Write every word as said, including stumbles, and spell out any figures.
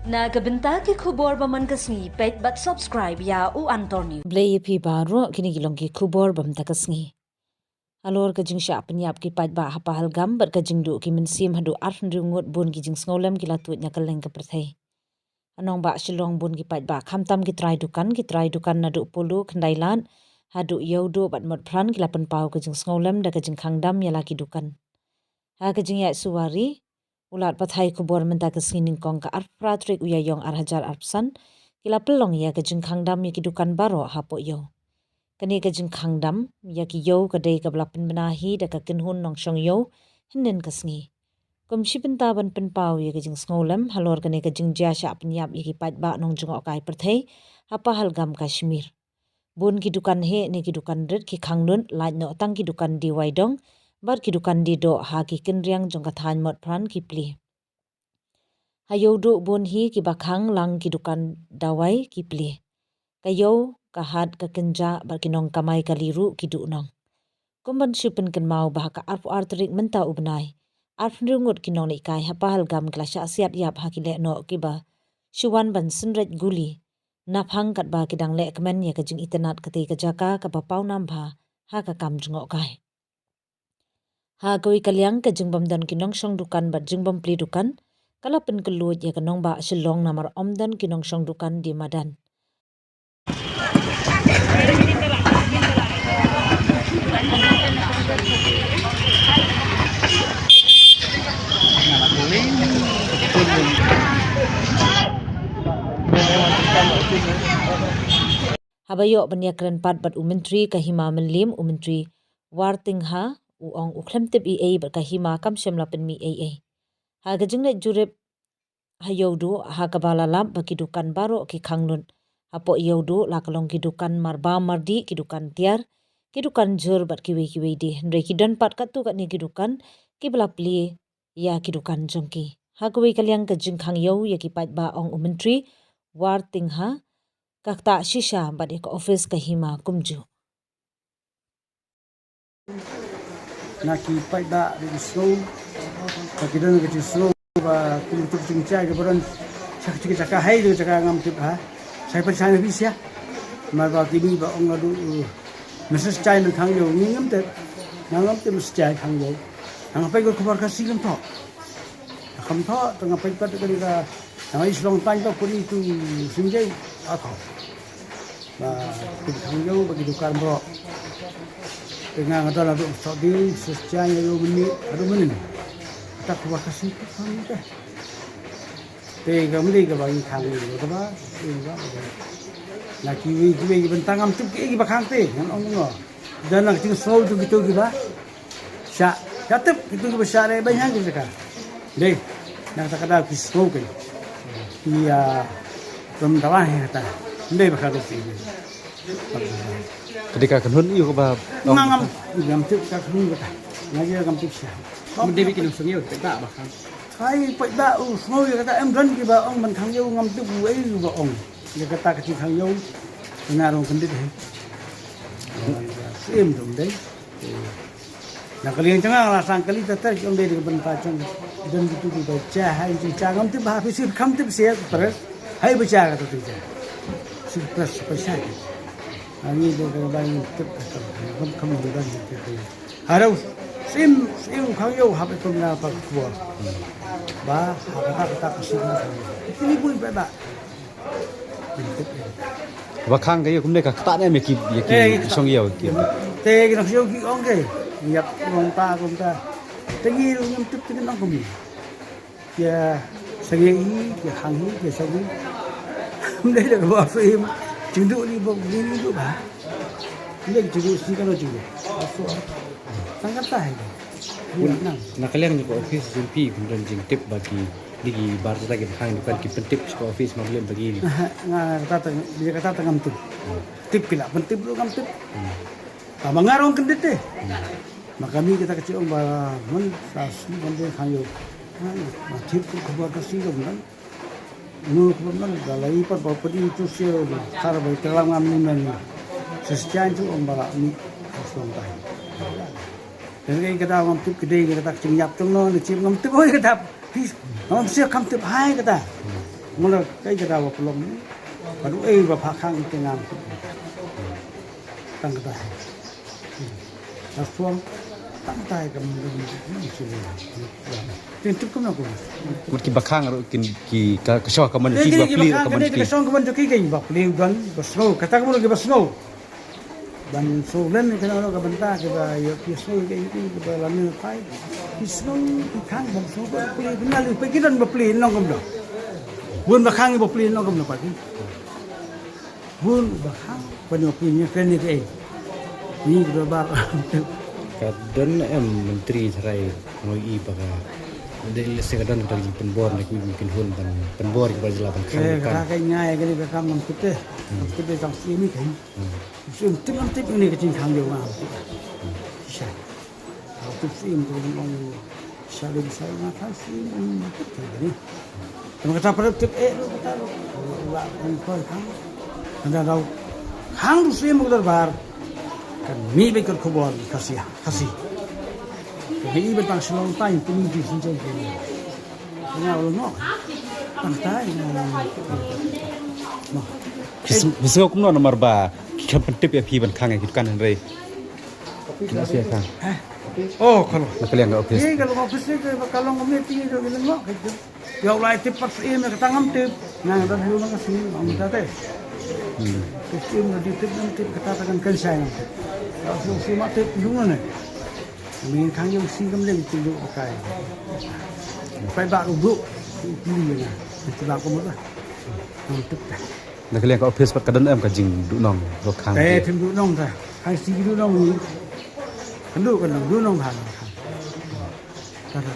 Na ka bynta ki khubor ba man ka sngi, peit bad subscribe ïa U Antor News. Blei ïa phi baroh, kine ki long ki khubor ba mynta ka sngi. Halor ka jingshah pynïap ki paidbah ha Pahalgam bad ka jingduh ki mynsiem haduh arphew hynriew ngut, bun ki jingsngewlem ki la tuid na kylleng ka pyrthei. Ha nongbah Shillong bun ki paidbah, khamtam ki trai dukan, ki trai dukan naduh Polo, Khyndailad haduh Ïewduh bad Motphran ki la pynpaw ka jingsngewlem da ka jingkhang dam ïa la ki dukan. Ha ka jingïaid suwari, u Lad Pathai Khubor mynta ka sngi nyngkong ka arphew phra tarik u Ïaïong ar hajar arphew san, ki la pynlong ïa ka jingkhang dam ïa ki dukan baroh hapoh ïew. Kane ka jingkhang dam ïa ki ïew ka dei kaba la pynbna hi da ka kynhun nongshong ïew hynnin ka sngi, kum shi bynta ban pynpaw ïa ka jingsngewlem halor kane ka jingjia shah pynïap ïa ki paidbah nongjngohkai pyrthei ha Pahalgam, Kashmir. Bun ki dukan heh ne ki dukan rit ki khang lut, lait noh tang ki dukan die wai dong bad ki dukan die doh ha ki kynriang jong ka thaiñ Motphran ki plie. Ha Ïewduh bun hi kiba khang, lang ki dukan dawai ki plie. Ka ïew, ka hat, ka kynjah bad ki nongkamai kali ruh ki duhnong. Kum ban shu pynkynmaw ba ha ka arphew ar tarik mynta u bnai, arphew hynriew ngut ki nongleit kai ha Pahalgam ki la shah siat ïap ha ki lehnoh kiba shu wan ban synreit guli naphang katba ki dang lehkmen ïa ka jingitynnad katei ka jaka kaba pawnam bha ha ka kam jngohkai. Ha kawei ka liang, ka jingbym don ki nongshong dukan bad jingbym plie dukan ka la pynkylluid ïa ka nongbah Shillong namar ym don ki nongshong dukan die madan. Haba ïoh ban ïakren pat bad u Myntri ka Hima Mylliem, u Myntri War Tyngha, u ong u khlem tip ei ei bad ka Hima kam shym la pynmih ei ei. Ha ka jingleit jurip ha Ïewduh, ha kaba la lap ba ki dukan baroh ki khang lut. Hapoh Ïewduh la ka long ki dukan marbam mardih, ki dukan tiar, ki dukan jhur bad kiwei kiwei de. Hynrei ki don pat katto katne ki dukan kiba la plie ïa ki dukan jong ki. Ha kawei ka liang, ka jingkhang ïew ïa ki paidbah, ong u Myntri War Tyngha, ka ktah shisha bad ïa ka ophis ka Hima kumjuh. Na ki paidbah ruh ki sngew, ba ki don ka jingsngew ba kum kito ki jingshai kiba don sha kito ki jaka, ha kito ki jaka ngam tip ha. Shai pat shai na phi sha. Namar ba ki mih ba ong naduh, uh, mynshai mynkhang ïew, ngi ngam tip. Nga ngam tip mynshai khang ïew. Nga peit ka khubor Khasi kham thoh. Kham thoh, te nga peit pat kane ka, nga ïohi shlong tang ka puri tu Synjai, a thoh. Ba ki khang ïew, ba ki dukan baroh. Te nga nga don haduh sawdong, sawsjan ïew mynne, haduh mynne. Kata khubor Khasi kham te. Te ka mynne kaba ngi khang ïew kaba, ïew kaba. Na kiwei kiwei ki bynta ngam tip kiei kiba khang te, ngan ong noh. Don na ka jingsngew tu kito kiba shah, shah tip kito kiba shah re beiñ ha ki jaka. Dei, na kata ka daw ki sngew ki. Ki, ah, kum dawa hi kata. Dei ba ka ruh ki. Ka dei ka kynhun ïew kaba. Ngam, ngam, ngam tip ka kynhun kata. Nga ïa ngam tip sha. Mynta dei ki nongshong ïew, tip ba ba khang. Hai, peit ba u sngew ïa kata, em don kiba ong ban khang ïew, ngam tip uei uba ong. Ïa kata ka jingkhang ïew, nga ruh kyndit hi. Em dong dei. Na ka liang jong nga la sangkali ta ter jong dei ka bynta jong don kitu kiba jia hai jong jia ngam tip ba ha phi shu kham tip sha ka press. Hai ba jia kata tu jia. Shu press ba jia. Ani dei ka ba ngam tip ka kham kham don ki. Haro sim sim khang ïew hap kum na pa khubor. Ba ha kata kata ka sim khang ïew. Kini bun ba ba. Ba khang ka ïew kumne ka ktah ne me ki ïa ki. Eh, ki ktah. Shong ïew ki. Te ki nongshong ïew ki ong ke. Ïap kum ta kum ta. Te ngi ruh ngim tip te ki nong kum. Ki ïa shong ïew hi, ki ïa khang hi, ki ïa shong hi. Kumne da ka ba sim. Jingduh li ba ni ni duh ba. Kumne ki jingduh si ka no jingduh. Aso. Tang kata hi. Bun, na ka liang jong ka office jong phi, bun don jingtip ba ki, dei ki bar kata ki khang dukan ki pyntip sha ka office ma lem ba ki. Aha, nga kata ta, ïa kata ta ngam tip. Hmm. Tip ki la pyntip ruh ngam tip. Hmm. Tang ba nga ruh kyndit te. Hmm. Ma ka mih kata ka jingong ba mon sa shu ban dei khang ïew. Ha, ma tip khubor Khasi ruh ban. Ngu khubor ngan da la i pat ba pudi tu sha thar ba i tram ngam ni men. Shisha tu ong ba la mih ha shnong tai. Te ngi kata ngam tip ki dei kata ka jingïap jong no ne chim ngam tip oi kata. Phi ngam sha kham tip hai kata. Mula kai ka dawa pelong ni, padu ei ba phakang ite ngam. Tang kata. Tang suang, tang tai ka mendung ni sini. Tin tup kena ko. Mut ki bakhang ru kin ki ka ka shoh ka man ki ba pli ka man ki. Ka shong ka man ki ka ba pli don ba snow. Kata ka mula ki ba snow. Ban sngewlen ïa kane ka bynta kiba ïoh ki sngew ïa ki, kiba lane phai. Ki sngew ki khang ban sngewbha pule bynta lei peit ki don ba pule nongkam da. Bun ba khang ba pule nongkam da pat ki. Bun ba khang ban ïoh pule ïa kane ka ei. Ni ka dorbar. Ka don em menteri tharai ngi i ba ka dei lehse ka don ka dei pynbor na ki kin hun ban pynbor kiba jylla ban khang. Eh, ka ka ngai ka ni ka kam ngam kute. Ngam kute tang sini kan. Sim tim am tip ni ka jingkhang jong nga. Sha. Au tip sim tu long sha lim sha nga khan sim am tip ni. Tama kata pada tip eh lo kata lo. La kan koi khang. Anda dau khang tu sim ko dorbar. Kan mi be kor khubor Khasi Khasi. Kan mi be tang shalong tang tu mi di sin jong. Nga ul no. Tang tai nga. Phi sngew kumno namar ba ki khlem pyntip ïa phi ban khang ïa ki dukan hynrei. Ki la sia khang. Oh, ka long. Na ka liang ka office. Ye, ka long office ni, ka long meeting ni, ka long ka. Ïa u lai tip pat siem ïa kata ngam tip. Nga nga don ïa u na ka siem, ngam tip te. Tip siem na di tip ngam tip kata ta kan kan shai ngam tip. Ïa u siem siem ma tip ïa u na ne. Ngin khang ïa u siem kam leng tip ïa u kai. Pai ba u buk. Tip ïa nga. Tip ba ko mo ta. Ngam tip ta. Na ka liang ka office pat ka don em ka jingduhnong ruh khang. Eh, phim duhnong ta. Khang shi ki duhnong ni. Kan duh kan duhnong ta. Ta ta.